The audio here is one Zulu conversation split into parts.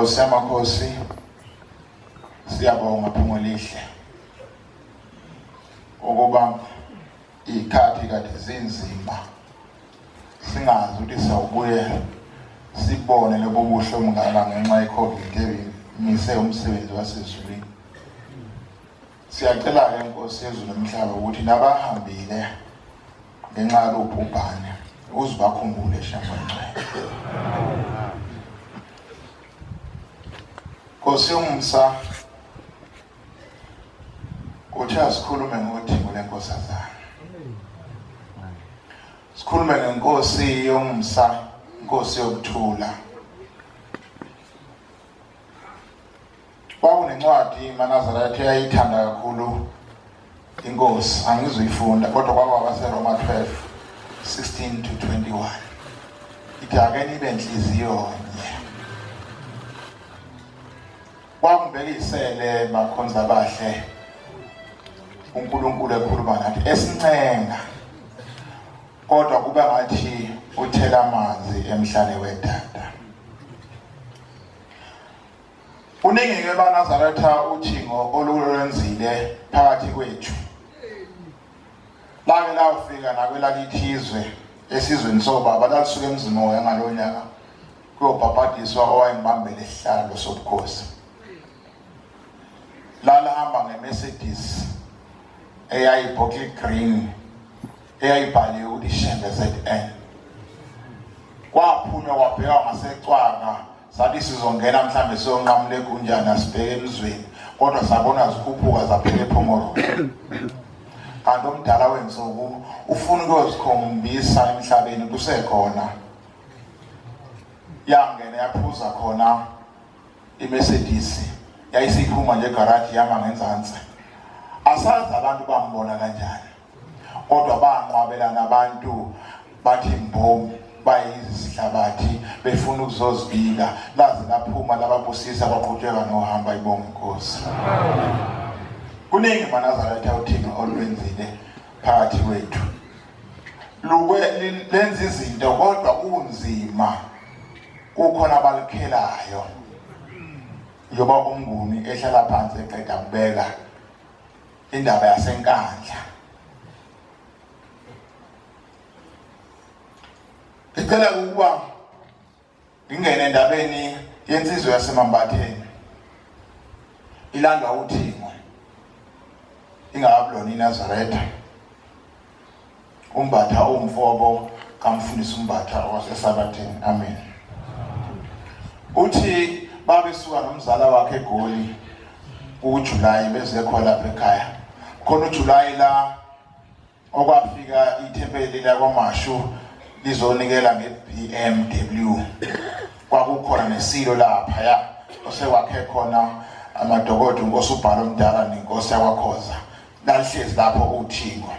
Nkosi yamakhosi, siyabonga phungo lihle ukuba ikhathi kade zinzima singazi ukuthi sawubuye sibone lobo buhle omngaka ngenxa ye-COVID ebimise umsebenzi wasezulwini. Siyacela-ke Nkosi yezulu nomhlaba ukuthi nabahambile ngenxa yalobhubhane uzibakhumbule Shembe Ngcwele. Nkosi yomusa, uthi asikhulume ngothingo lenkosazana. Sikhulume ngenkosi yomsa, inkosi yokuthula. Kwakunencwadi maNazaretha eyayithanda kakhulu inkosi, angizuyifunda kodwa kwakwabaseRoma 12 16 to 21. Ithi ake nibe nhliziyo nye. Kwangibekisele bakhonza bahle uNkulunkulu ekhuluma nathi esincenga kodwa kuba ngathi uthela amanzi emhlane wedada. Kuningi-ke baNazaretha uthingo olulwenzile phakathi kwethu. Lake lawufika nakwelakithi izwe esizweni sobaba lalisuka emzini woya ngalowo nyaka kuyobhabhadiswa owayengibambele isihlalo sobukhosi. Lalihamba ngeMercedes eyayi-bottle green eyayibhaliwe ukuthi Shembe ZN. Kwaphunywa kwabhekwa ngasecwaka sathi sizongena mhlambe siyonqamula egunjana sibheke emzweni kodwa sabona zikhuphuka zaphela ephomoro. Kanti omdala wensuku ufuna ukuyozikhombisa emhlabeni kusekhona. Yangena yaphuza khona iMercedes yayisiphuma nje egaraji yama ngenzansi. Asazi abantu bambona kanjani. Kodwa banqwabelana abantu bathi mbomu bayizihlabathi befuna ukuzozibika laze laphuma lababusisa kwaqhutsheka nohamba ibonga inkosi. Kuningi maNazaretha uthini olwenzile phakathi kwethu. Lukwe lenza izinto kodwa kunzima kukhona abalikhelayo. Njengoba uMnguni ehlala phansi eqeda kubeka indaba yaseNkandla. Ngicela ukuba ngingene endabeni yensizwa yaseMambatheni ilandwa uthingo ingakakulona iNazaretha uMbatha umfobo kamfundisi uMbatha waseSabatheni. Amen. Uthi babesuka nomzala wakhe eGoli kuJuly beze khona lapha ekhaya. Khona uJuly la okwafika ithempeli lakwaMashu lizonikela nge-BMW. Kwakukhona nesilo lapha ya osekwakhe khona amadokodo inkosi uBhalo omdala nenkosi yakwaKhoza. Lalihlezi lapho uthingo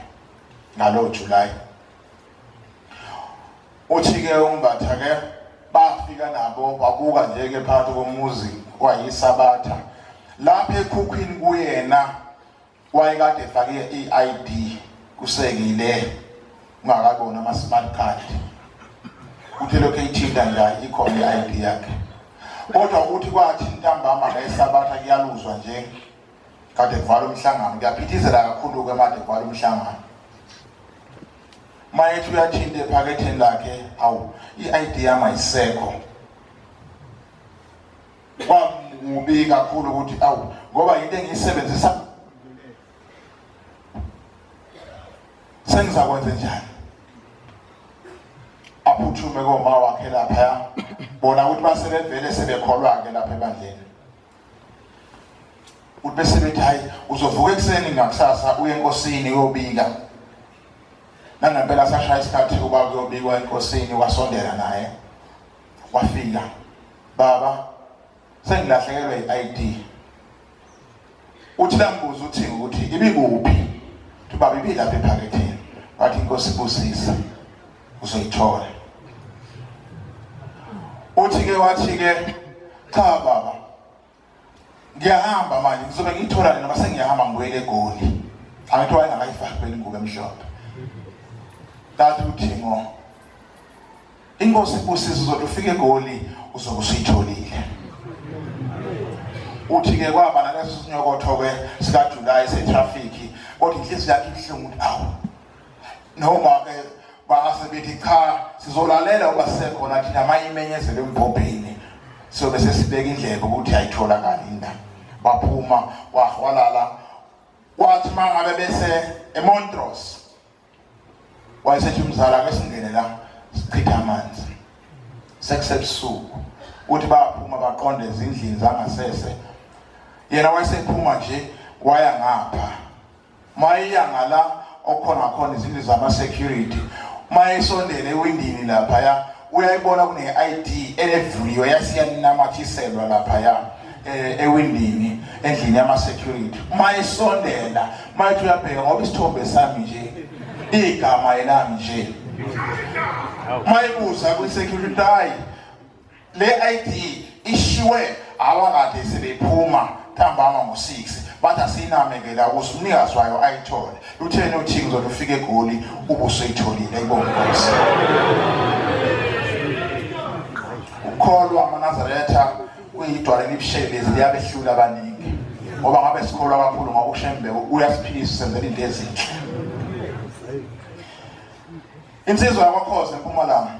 ngalo July. Uthi-ke uMbatha-ke bafika nabo babuka nje-ke phakathi komuzi kwayisabatha lapha ekhukhwini kuyena wayekade efake i-ID kusekile ungakaboni ama-smart card uthe lokhu eyithinta nje ikhona i-ID yakhe kodwa uthi kwathi ntambama ngesabatha kuyaluzwa nje kade kuvala umhlangano kuyaphithizela kakhulu-ke made kuvala umhlangano mayethi uyathinta ephaketheni lakhe hawu i-ID yami ayisekho kwamubi kakhulu ukuthi awu ngoba into engiyisebenzisa sengizakwenza njani aphuthume koma wakhe lapha bona ukuthi basebevele sebekholwa ke lapha ebandleni uthi bese bethi hayi uzovuka ekuseni ngakusasa uye enkosini uyobika nangempela sashaya isikhathi uba kuyobikwa enkosini wasondela naye wafika baba sengilahlekelwe i-ID uthi lambuza uthi ukuthi ibikuphi uthi baba ibilapha ephaketheni wathi inkosi ibusise uzoyithola uthi ke wathi ke cha baba ngiyahamba manje ngizobe ngiyithola noma sengiyahamba ngibuyele eGoli angithi wayengakayifaki phela ingubo emhlophe lathi uthingo inkosi ibusise uzothi ufike eGoli uzobe usuyitholile. Uthi ke kwaba naleso sinyokotho ke sika July se traffic, kodwa inhliziyo yakhe ibuhlungu ukuthi awu noma ke base bethi cha sizolalela uba sisekhona thina mayimenyezele embhobheni sobe sesibeka indlebe ukuthi ayitholakali indaba. Baphuma wahwalala, wathi mangabe bese eMontros wayesethi umzala ake singene la sichithe amanzi sekusebusuku. Uthi baphuma baqonde ezindlini zangasese, yena wayesephuma nje waya ngapha, mayiya ngala okukhona khona izindlu zama-security. Mayesondele ewindini laphaya uyayibona kune-ID evuliwe yasiyanamathiselwa laphaya ewindini endlini yama-security. Mayesondela mayethi uyabheka ngoba isithombe sami nje igama elami nje, mayebuza kwi-security, hayi le ID ishiwe awakade sebephuma ntambama ngo-6, bathi asiyinamekela ukuze umnikazi wayo ayithole. Lutheni uthi ngizothi ufike eGoli ubusuyitholile. Ayibonge Nkosi. Ukholwa amaNazaretha kuyidwala elibushelezi, liyabehlula abaningi, ngoba ngabe sikholwa kakhulu ngoba uShembe uyasiphilisa, usenzela into ezinhle. Insizwa yakwaKhoza eMpumalanga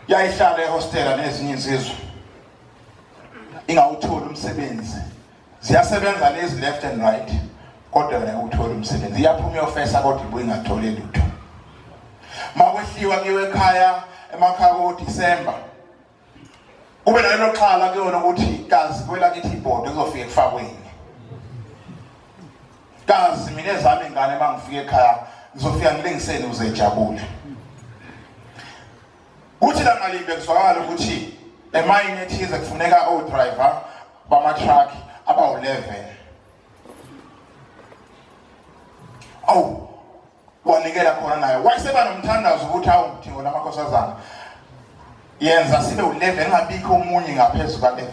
yayihlala ehostela nezinye insizwa, ingawutholi umsebenzi. Ziyasebenza lezi left and right, kodwa yona iwutholi umsebenzi. Iyaphuma iyofesa kodwa ibuye ingatholi lutho. Makwehliwa kuyiwe ekhaya emakhaya koDisemba, kube nalelo xhala kuyona ukuthi kazi kwelakithi ibhodo kuzofike kufakweni, kazi mina ezami ingane mangifika ekhaya ngizofika ngilingiseni ukuze ijabule. Kuthi langalimbe kuzwakala ukuthi emayini ethize kufuneka o-driver bama-truck abawu-11. Awu, wanikela khona naye, wayeseba nomthandazo ukuthi awu Mthingo namakhosazana, yenza sibe u-11, ngabikho omunye ngaphezu ka-11,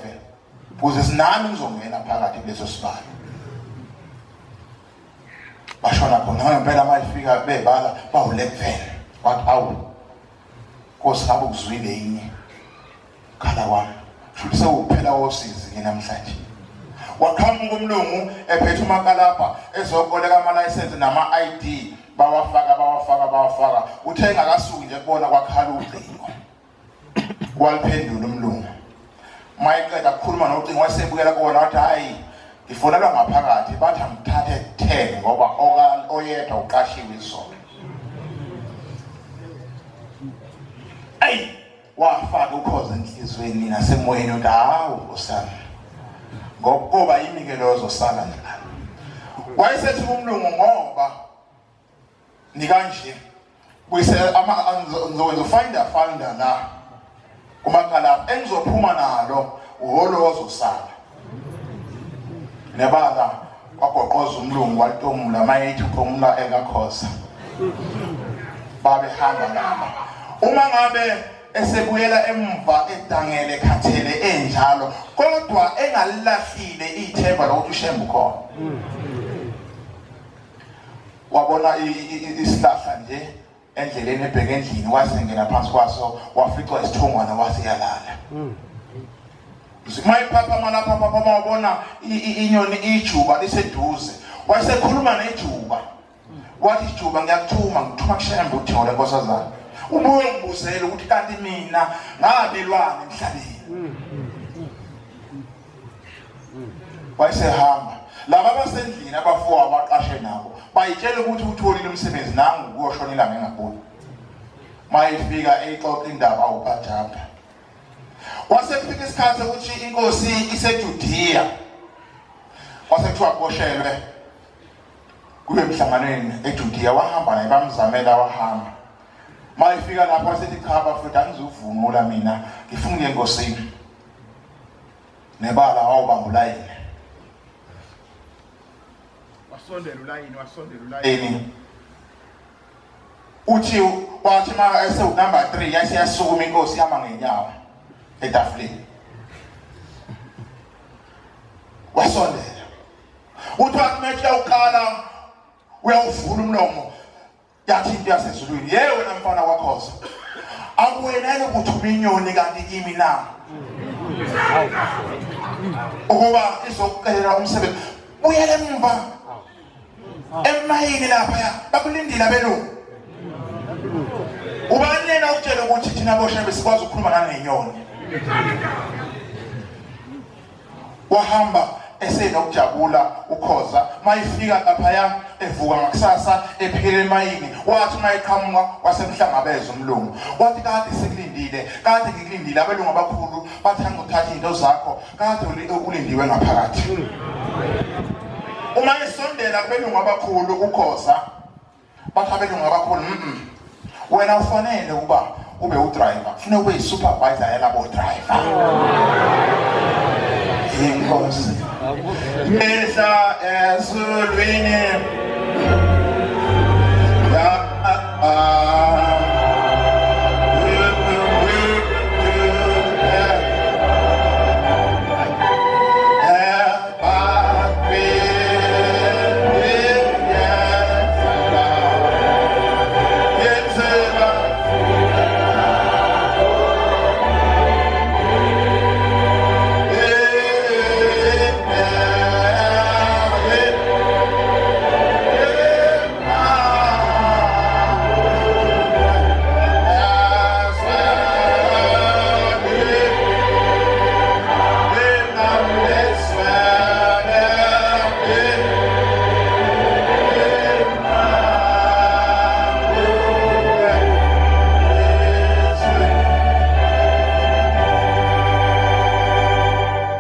ukuze sinami ngizongena phakathi kuleso sibalo. Bashona khona ngempela, mayifika bebala bawu-11. Wathi awu Nkosi, ngabe ukuzwile yini khala kwami? Futhi sewuphela wosizi ke namhlanje. Waqhamuka umlungu ephethe umakalabha ezokoleka amalayisensi nama-ID, bawafaka bawafaka bawafaka. Uthe engakasuki nje kubona kwakhala ucingo, waliphendula umlungu. Mayeqeda kukhuluma nocingo wayesebukela kuwona, wathi hhayi ngifonelwa ngaphakathi, bathi angithathe 10 ngoba oyedwa uqashiwe izolo. Ayi, wafaka ukhoza enhliziyweni nasemoyeni ukuthi hawu nkosana, ngokuba yimi ke loyo ozosala njalo. Wayesethi kumlungu, ngoba nikanje buyisela ama ngizokwenza ufinder finder la kumakala engizophuma nalo uholo ozosala. Nebala wagoqoza umlungu walitomula, mayethi utomula ekakhoza babehamba laba. Uma ngabe esebuyela emva edangele khathele enjalo, kodwa engalilahlile ithemba lokuthi uShembe ukhona. Wabona isihlahla nje endleleni ebheke endlini, wasengena phansi kwaso, waficwa isithongwana, wase yalala. Mayiphaphama lapha phaphama, wabona inyoni ijuba liseduze, wayesekhuluma nejuba, wathi ijuba ngiyakuthuma, ngithuma kuShembe uThole nkosazana, ubuye ungibuzele ukuthi kanti mina ngabelwane emhlabeni. Wayesehamba laba abasendlini abafowabo abaqashe nabo bayitshela ukuthi utholile umsebenzi, nangu kuyoshona ilanga engaboni. Mayifika eyixoxa indaba awubhajabha. Kwase kufika isikhathi ukuthi inkosi iseJudiya, kwase kuthiwa kuboshelwe kube emhlanganweni eJudiya. Wahamba naye, bamzamela wahamba. Mayifika lapho wasethi cha bafethu, angizuvunula mina, ngifuna ukuya enkosini. Nebala wawubamba ulayini, wasondela ulayini, wasondela ulayini. Uthi wathi ma esewu number 3 yasiyasukuma inkosi yama ngenyawo etafuleni, wasondela. Uthi wathi methi uqala uyawuvula umlomo, yathi into yasezulwini, ye wena mfana wakhoza, akuwena ukuthi uminyoni kanti kimi na? Ukuba izokuqelela umsebenzi. Buyela emva. Emayini lapha bakulindile abelungu. Ubani yena ukutshela ukuthi thina boshebe sikwazi ukukhuluma nangenyoni? Wahamba esenokujabula uKhoza mayifika laphaya evuka ngakusasa ephikela emayini wathi mayiqhamuka wasemhlangabeza umlungu wathi kade sikulindile kade ngikulindile abelungu abakhulu bathi angizothatha izinto zakho kade ulindiwe ngaphakathi uma esondela kubelungu abakhulu uKhoza Bathi abelungu abakhulu mm wena ufanele ukuba ube udriver kufuneka ube yi-supervisor yalabo driver inkosi mihla ezulwini ya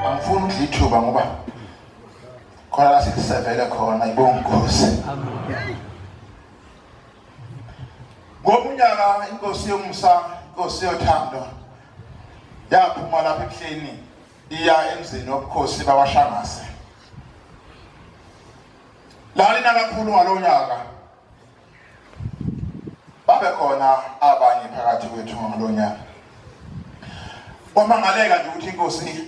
Angifuni ukudla ithuba ngoba khona la sikusevele khona ibonga inkosi. Ngomunyaka inkosi yomusa, inkosi yothando yaphuma lapha ebuhleni iya emzini wobukhosi bakwaShangase. Lalina kakhulu ngalowo nyaka. Babe khona abanye phakathi kwethu ngalowo nyaka. Kwamangaleka nje ukuthi inkosi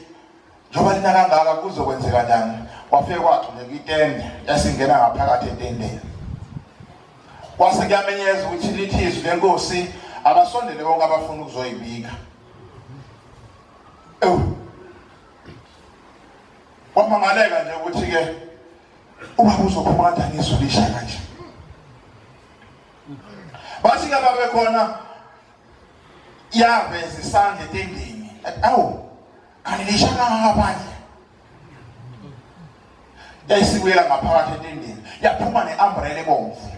njengoba lina kangaka kuzokwenzeka njani? Wafike kwagxumeka itende yasingena ngaphakathi etendeni. Kwase kuyamenyeza ukuthi lithi izwi lenkosi abasondele bonke abafuna ukuzoyibika. Ewu. Kwamangaleka nje ukuthi ke ubaba uzophuma kanjani izulu lisha kanje. Bathi ke babe khona yaveza isandla etendeni. Awu, kanti lisha kangaka phandle. Yayisibuyela ngaphakathi etendeni. Yaphuma ne-umbrella ebomvu.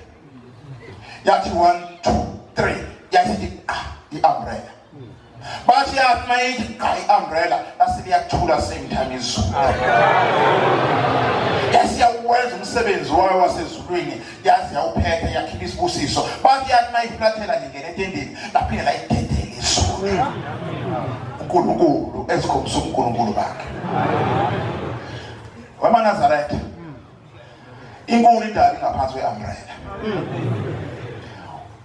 Yathi 1 2 3 yathi qa i-umbrella. Bathi yathi mayithi qa i-umbrella lase liyathula same time izulu. Yasiyawenza umsebenzi wayo wasezulwini yazi yawuphethe yakhipha isibusiso. Bathi yathi mayifulathela ngingena etendeni laphinde layidedela izulu. uNkulunkulu ezikhombisa uNkulunkulu bakhe. WamaNazaretha inkulu indaba ingaphansi kwe-umbrella.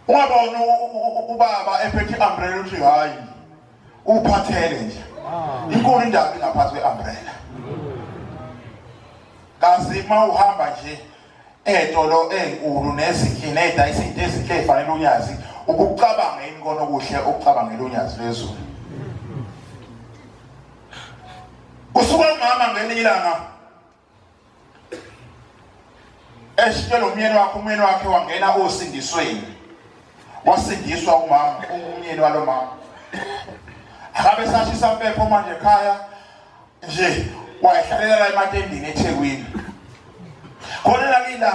Ungabona ubaba ephethe i-umbrella uthi hayi uphathele nje. Inkulu indaba ingaphansi kwe-umbrella. Kazi uma uhamba nje ey'tolo ey'nkulu nezinhle ney'dayisa iy'nto ezinhle ey'fanele unyazi ukucabanga yini kona okuhle okucabangela unyazi lwezulu. Kusuka umama ngelinye ilanga esitshela umyeni wakhe, umyeni wakhe wangena osindisweni, wasindiswa umama, umyeni walo mama. Akabe sashisa mpepho manje ekhaya nje, wayehlalela la ematendini eThekwini. Khona la la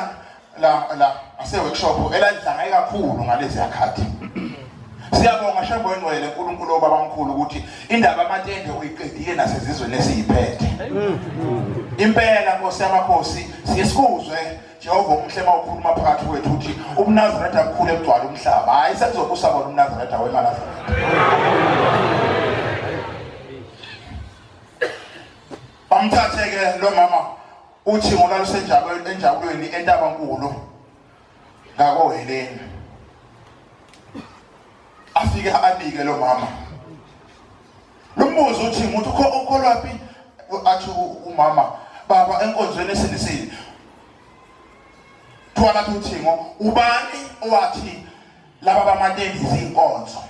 la la ase workshop elalidlangaye kakhulu ngalezi yakhathi. Siyabonga Shembe oyingcwele uNkulunkulu obabamkhulu ukuthi indaba amatende uyiqedile nasezizweni esiyiphethe. Impela Nkosi yamakhosi siye sikuzwe Jehova omuhle mawukhuluma phakathi kwethu uthi ubuNazaretha bukhulu ebugcwala umhlaba. Hayi sekuzobusa bona ubuNazaretha wemaNazaretha. Bamthathe ke lo mama uthi ngolwalusenjabulweni enjabulweni entabankulu ngakoHeleni. Afike abike lo mama. Lumbuzo uthi nguthi ukholwaphi athi umama baba enkonzweni esindisile. Kuthiwa lapho uthingo ubani owathi laba bamatende izinkonzo?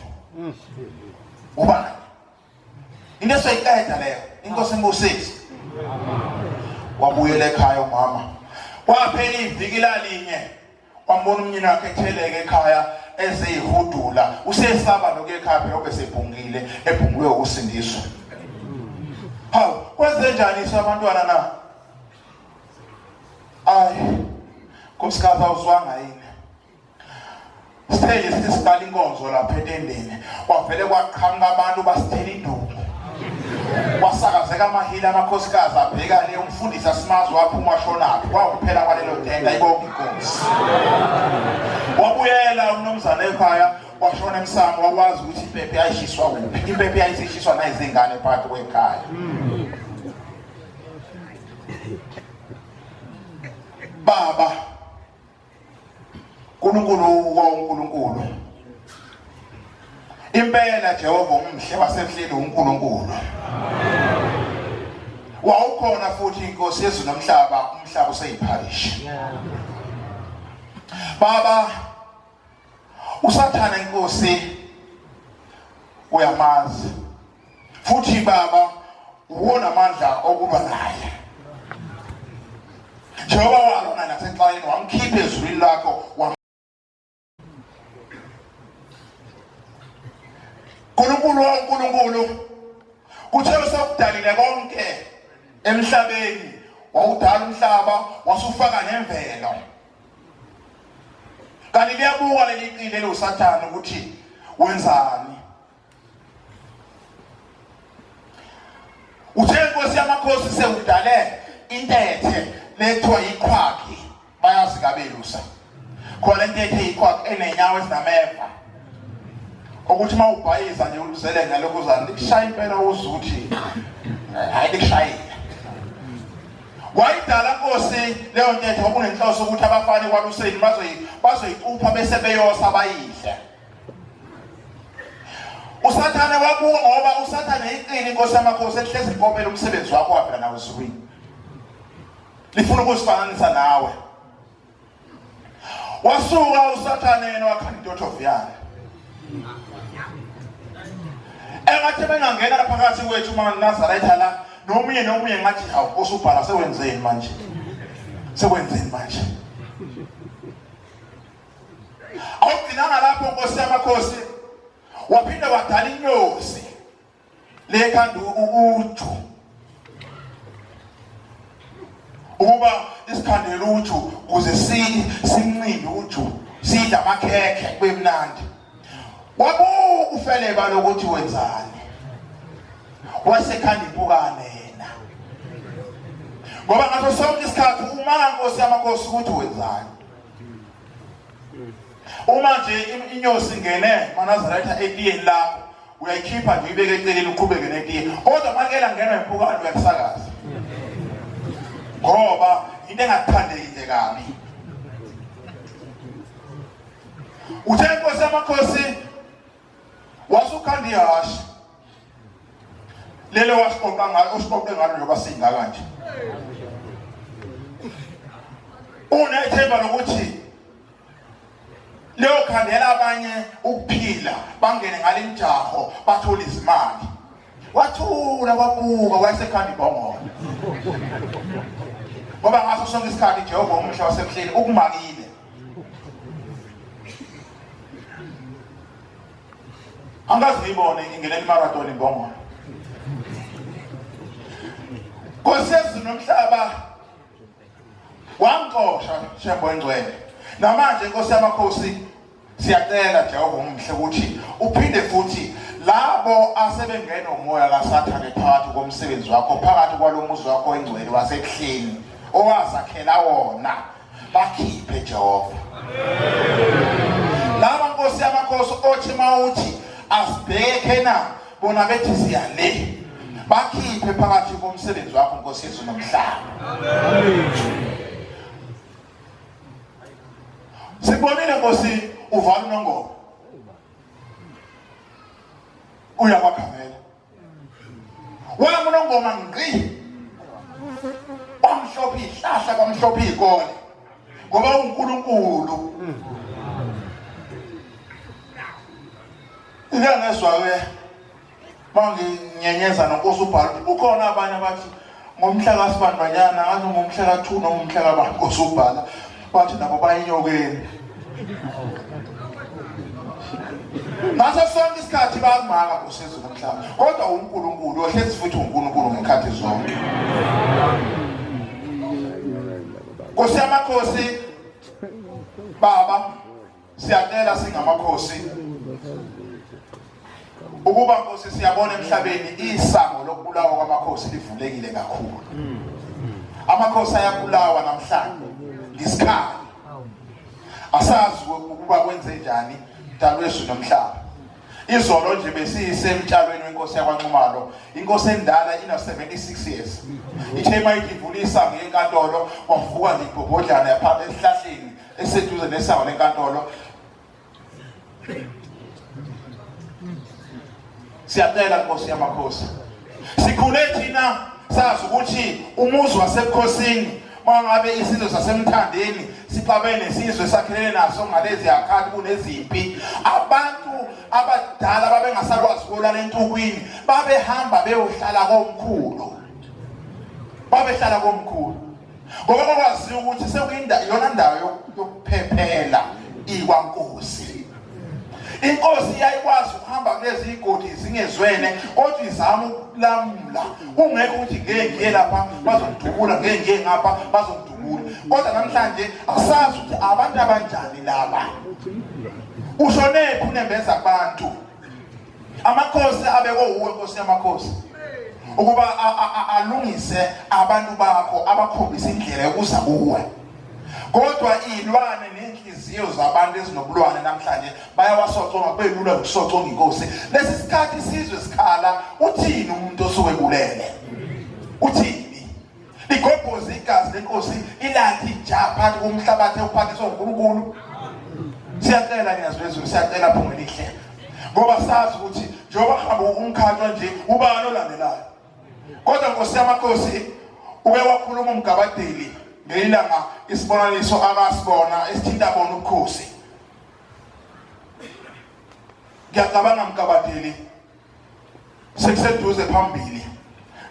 Ubani? Into esoyiqeda leyo. Inkosi imbusise. Wabuyela ekhaya umama. Kwaphela iviki lalinye wambona umnyeni wakhe etheleke ekhaya ezeyihudula usesaba nokuya ekhaya phela ubesebhungile ebhungulwe ukusindiswa. Hawu kwenze njani abantwana na? Ay nkosikazi awuzwanga yini? Sithe nje sithi siqala inkonzo lapha etendeni kwavele kwaqhamuka abantu basithela induku. Kwasakazeka amahila amakhosikazi abheka le umfundisi asimazi waphuma shonaphi kwawukuphela kwalelo tenda ibonke inkosi. Wabuyela umnumzane ekhaya washona emsamo wakwazi ukuthi impepho yayishiswa kuphi. Impepho yayisishiswa nayizingane phakathi kwekhaya. Baba uNkulunkulu waNkulunkulu Impela Jehova umhle wasemhleni uNkulunkulu Wawukhona futhi inkosi yezulu nomhlaba umhlaba useyipharishi Baba uSathane inkosi uyamazi futhi baba uwona amandla okulwa naye njengoba walona nasexwayeni wamkhipha ezulwini lakho. Nkulunkulu waNkulunkulu kuthe usekudalile konke emhlabeni wawudala umhlaba wasufaka nemvelo kanti liyabuka leli qili eliwusathane ukuthi wenzani. Uthe inkosi yamakhosi sewudale intethe lethiwa yiqhwagi bayazi kabelusa khona intethe yiqhwagi enenyawo ezinameva ukuthi uma ubhayiza nje uluzele ngalokhu uzana likushaya impela uzwe ukuthi hayi likushayile. Wayidala nkosi leyo ntethe ngoba unenhloso ukuthi abafana kwaluseni bazoyicupha bese beyosa bayidle. Usathane wabuka ngoba usathane iqini inkosi yamakhosi ehlezi ikopela umsebenzi wakho wavela nawe ezulwini. Lifuna ukusifananisa nawe. Wasuka usathane yena wakhanda intotoviyane. Engathi bengangena lapha phakathi kwethu uma Nazaretha la nomunye nomunye ngathi hawu osubhala sewenzeni manje. Sewenzeni manje. Awugcinanga lapho Nkosi yamakhosi waphinde wadala inyosi lekhanda uju ukuba isikhandele uju kuze sincinde uju sidla amakhekhe kube mnandi. Wabuka ufeleba lokuthi wenzani wasekhanda impukane yena ngoba ngaso sonke isikhathi uma Nkosi yamakhosi ukuthi wenzani. Uma nje inyosi ingene maNazaretha etiyeni lakho uyayikhipha nje uyibeke eceleni uqhubeke netiye, kodwa makela ngenwa impukane uyakusakaza ngoba into engathandeki nje kabi. Uthe inkosi yamakhosi wasukhanda ihhashi lelo wasiqoqa ngalo osiqoqe ngalo njengoba singaka nje unethemba lokuthi liyokhandela abanye ukuphila bangene ngalemjaho bathole izimali. Wathula wabuka wayesekhanda ibhongolo ngoba ngaso sonke isikhathi Jehova umuhle wasemhleni ukumakile. Angikaze ngiyibone ingenela imarathon imbongolo. Nkosi yezulu nomhlaba wangixosha Shembo engcwele. Namanje Nkosi yamakhosi siyacela Jehova umuhle ukuthi uphinde futhi labo asebengena umoya kaSathane phakathi komsebenzi wakho phakathi kwalomuzi wakho engcwele wasebuhleni owazakhela wona bakhiphe Jehova. Laba Nkosi yamakhosi othi mawuthi asibheke na bona bethi siya le bakhiphe phakathi komsebenzi wakho Nkosi yezulu nomhlaba. Sibonile Nkosi uvala unongoma uya kwakhamela wami unongoma ngqi kwamhlophe ihlahla kwamhlophe izikole ngoba uNkulunkulu. Ngeke ngezwa ke Manginyenyeza noNkosi ubhala ukuthi kukhona abanye abathi ngomhla kaSibandanyana ngathi ngomhla ka-2 noma umhla kabani Nkosi ubhala bathi nabo bayinyokeni. Ngaso sonke isikhathi bayakumaka Nkosi yezulu nomhlaba, kodwa uNkulunkulu ohlezi futhi uNkulunkulu ngekhathi zonke. Nkosi yamakhosi baba Siyacela singamakhosi ukuba Nkosi siyabona emhlabeni isango lokubulawa kwamakhosi livulekile kakhulu. Amakhosi ayabulawa namhlanje ngesikhali. Asazi ukuba kwenze njani mdalwezulu nomhlaba. Izolo nje besiyisemtshalweni wenkosi yakwaNxumalo, inkosi endala ina 76 years. Ithe mayithi ivula isango yenkantolo kwavuka nje ibhobhodlana yapha esihlahleni eseduze nesango lenkantolo siyacela nkosi yamakhosi sikhule thina sazi ukuthi umuzi wasebukhosini mangabe isizwe sasemthandeni sixabene nesizwe sakhelene naso ngalezi yakhathi kunezimpi abantu abadala babengasakwazi ukulala entukwini babehamba beyohlala komkhulu babehlala komkhulu ngoba kwakwaziwa ukuthi sekuyinda iyona ndawo yokuphephela ikwankosi inkosi yayikwazi ukuhamba kulezi igodi zingezwene kodwa izama ukulamula kungekho ukuthi ngeke ngiye lapha bazongidubula ngeke ngiye ngapha bazongidubula kodwa namhlanje asazi ukuthi abantu abanjani laba ushonephi unembeza kubantu Amakhosi abekwe uwe Nkosi yamakhosi ukuba alungise abantu bakho abakhombise indlela yokuza kuwe. Kodwa izilwane nenhliziyo zabantu ezinobulwane namhlanje bayawasoconga kube lula ukusoconga inkosi. Lesi sikhathi isizwe sikhala uthini umuntu osuke ebulele? Uthini? Ligobhoze igazi lenkosi ilathi ja phakathi komhlabathi ewuphathiswa uNkulunkulu. Siyacela ngiyazwezulu siyacela phunga elihle. Ngoba sazi ukuthi njengoba hamba umkhathwa nje ubani olandelayo. Kodwa Nkosi yamakhosi uke wakhuluma umgabadeli ngelanga isibonakaliso akasibona esithinta bona ubukhosi. Ngiyacabanga mgabadeli sekuseduze phambili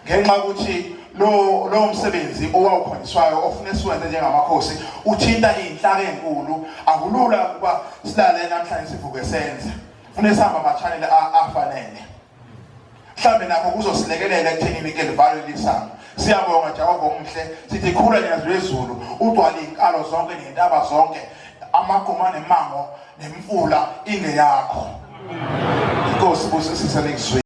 ngenxa ukuthi lo lo msebenzi owawukhonjiswayo ofuna siwenze njengamakhosi uthinta inhlaka enkulu akulula ukuba silale namhlanje sivuke senze funa sihamba ama-channel afanele mhlawumbe nakho kuzosilekelela ekuthenini ke livalwe lisango siyabonga Jehova omuhle sithi khula nyazi lwezulu ugcwale izinkalo zonke nezintaba zonke amaguma nemango nemfula ingeyakho inkosi busisise nikuzwe.